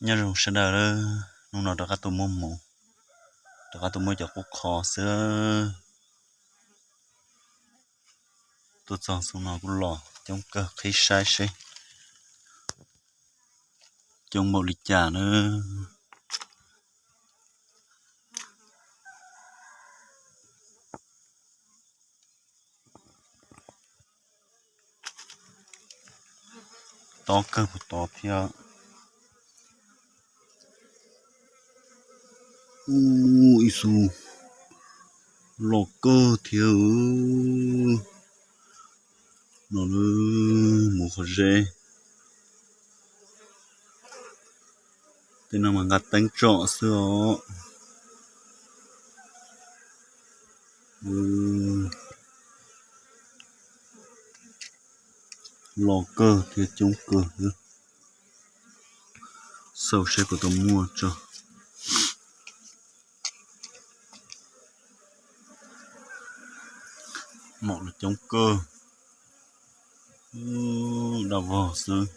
Nyob zoo sawv daws, hnub no rov qab tuaj muab mus, rov qab tuaj muab cov qub qho xwb. Tuaj txog xub no kuj los coob kawg, qhib saib seb coob npaum li cas na. Tob kawg puas tod thiab. Ub, ib xu los kawg thiab. No mus qhov zeb. Tej no mas nqa teeb tsom xwb os. Los kawg thiab coob kawg. Xauj seb puas tau muaj tso. Mom los coob kawg. Daj vog xwb.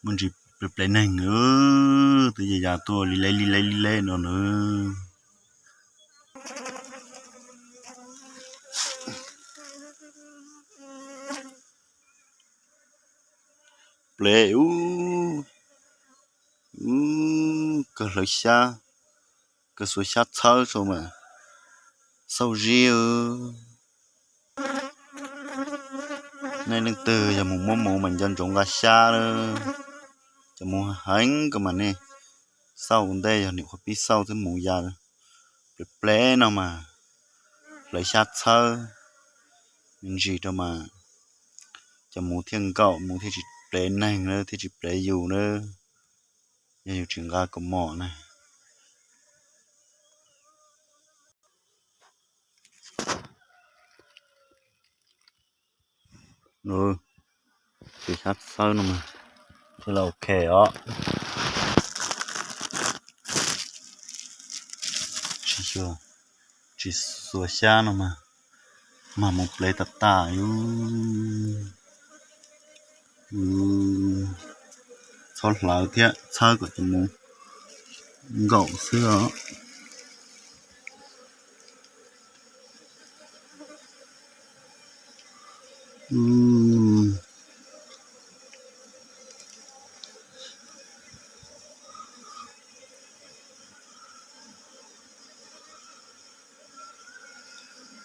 Muaj ntsis plev plev neeg, twb yas yas tuaj li leb li leb li leb no na. Plev, ub, kawg hlawv xyab, kawg xuas xyab txhawb rau mas xauj zib. Nej leej twg yog mus muab mus mas nco ntsoov nqa xyab lawm, cov mus heev kawg mas nej xauj ua ntej yog nim qhuav pib xauj thiab mus ya plev plev no mas hlawv xyab txhawb me ntsis rau mas cov mus thiaj nkaum, mus thiaj tsis plev neeg na, thiaj tsis plev yus na, yog yus tsis nqa kaus mom na. Tus xyab txhawb no mas thiaj li ok os. Tsis xyuas, tsis xuas xyab no mas, mas mus plev tas tas. Txhob hlawv thiab, txhawb kom cov mus nkaum xwb os.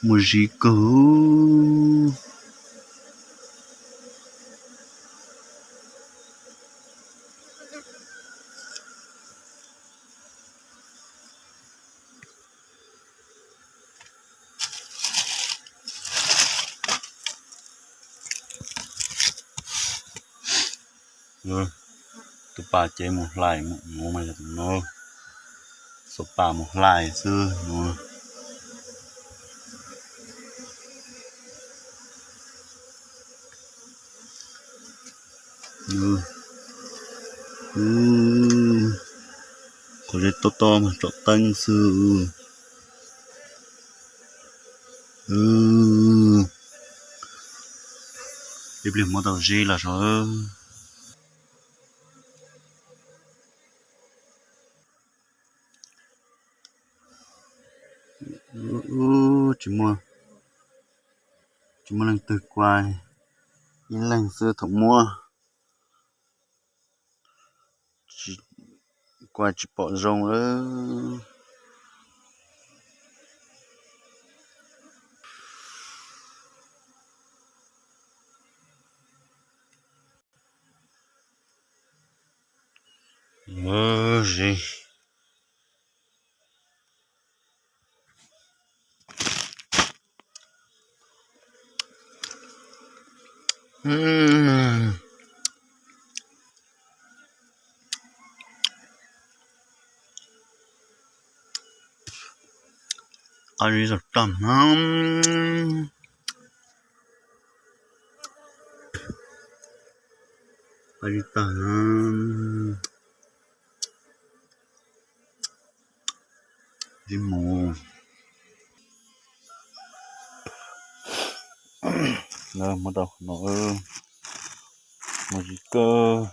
Mus zis kawg. Tus pas ces mus hlais mus, mus mas yog tus no, xuas pas mus hlais xwb no. Qhov zeb tob tob mas tsom teeb xwb. Ib pliag muab tau zeb los sav. Tsis muaj, tsis muaj leej twg kua, ib leeg xwb thaum muab, kua tsis pom zoo lawm. Qab zib tag tag na. Qab zib tag na. Zib mus. Muab rau qhov no, mus zib kawg.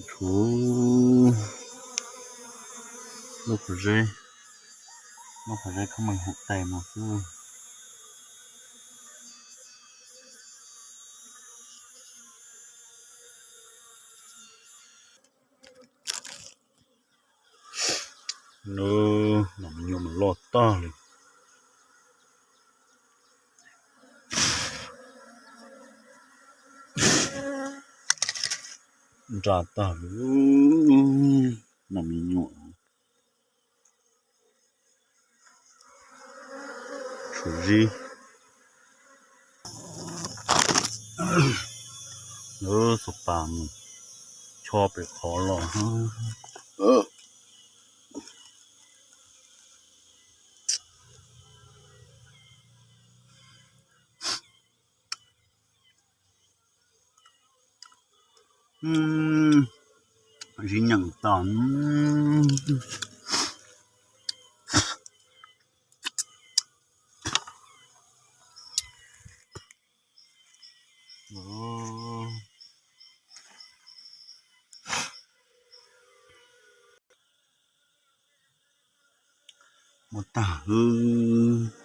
Tshuav lub pob zeb, lub pob zeb khaub meej hum tes mus xwb. Nws, no me nyuam mas loj tag li. Nra tag li, no me nyuam. Tshuav zib. Lub xu pas mus cho pem qhov los. Zib nyeem tas. Muab tag hwb.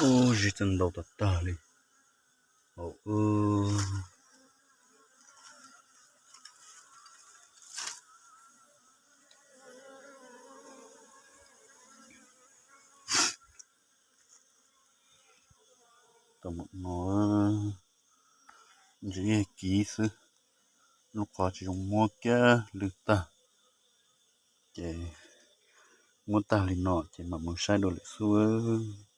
Ub, zib txawj ntau tag tag li. Tau mam no, ntsis kiv xwb, lub qhov tsis zoo muab kiag lwg tag, ces muab tag li no ces mam mus saib dua lwm xub.